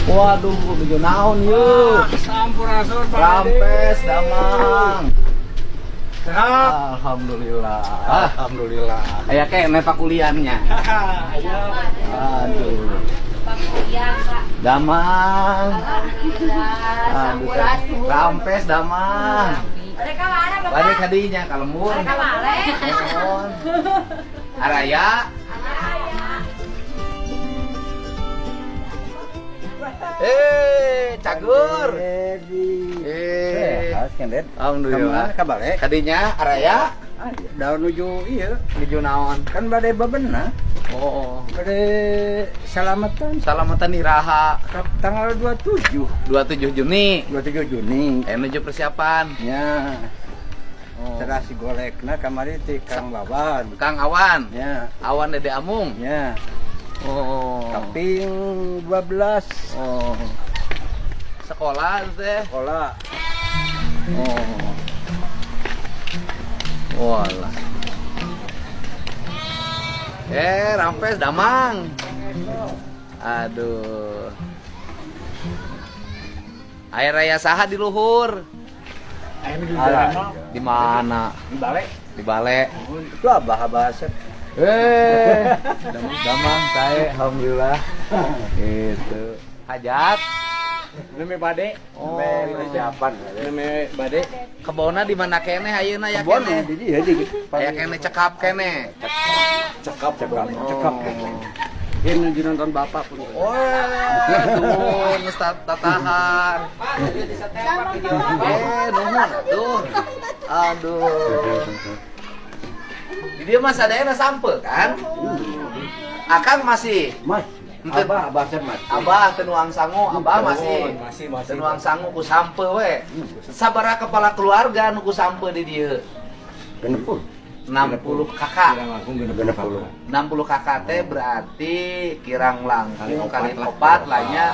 Waduh, nuju naon yeuh? Sampurasun, Pak. Rampes, damang. Sehat. Alhamdulillah. Alhamdulillah. Aya keneh pakuliannya. Aduh. Pakulian, Pak. Damang. Alhamdulillah. Aduh, Sampurasun. rampes, damang. Mereka mana, Bapak? Bade ka dinya ka lembur. Mereka balik. Nuhun. Araya. Araya. Eh, cagur. Edi. Eh. Sehat kan, Ded? Alhamdulillah. Kamana kabale? Kadinya araya. Da nuju ieu. Nuju naon? Kan bade bebenah, Oh, bade salamatan. Salamatan iraha? Tanggal 27. 27 Juni. 27 Juni. Eh, nuju persiapan. Ya, Oh. terasi golekna kamari ti Kang Wawan. Kang Awan. Ya, Awan Dede Amung. Ya. Oh. Kaping 12. Oh. Sekolah teh. Sekolah. Oh. Walah. Eh, rampes, damang. Aduh. Air raya saha di luhur? Alah. Di mana? Di balik. Di bale. Itu abah abah Asep. Eh, damang, damang saya alhamdulillah. Itu. Hajat. Neme bade. Oh. Neme persiapan. Neme bade. Kebona di mana keneh ayeuna ya Kebon keneh? di dieu di. Aya keneh, cekap keneh. Cekap, cekap, Oh. cekap. Ini nuju nonton bapak pun. Wah, tuh geus tatahan. Eh, nuhun atuh. Aduh. Di dieu mah sadayana sampeu kan? Akang masih? Mas, Ente- abah, abah saya masih. Abah teu nuang sangu, abah masih. Masih, masih. Teu nuang sangu ku sampeu we. Sabaraha kepala keluarga nu ku sampeu di dieu? 60. 60 KK. 60. 60 KK teh berarti kirang langkung Kali kali opat lah. opat lah nya,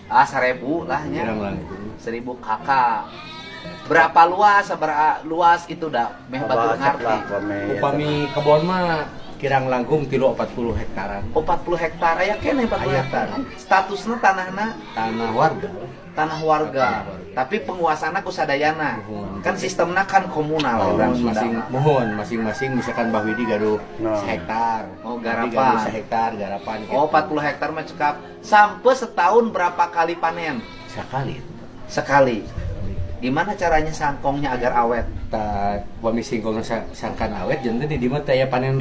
ah, 1000 lah nya. Kirang langkung. 1000 KK. Berapa luas, sabaraha luas itu dah meh batur ngarti. Upami kebon mah kirang langkung 3 40 hektaran. Oh, 40 hektar aya keneh 40 Aya. hektar. Statusna tanahna? Tanah warga. Tanah warga. Tanah warga. Tapi penguasana ku sadayana. Muhun. Kan sistemna kan komunal urang Mohon Sunda masing mah. mohon masing-masing, misalkan Bah Widi gaduh Nah. sehektar. Oh, Abdi garapan. gaduh sehektar garapan gitu. Oh, 40 hektar mah cekap. Sampai setahun berapa kali panen? Sekali. Sekali. Gimana caranya sangkongnya agar awet? Tah, upami singkong sangkan awet janten di dieu mah teh aya panen.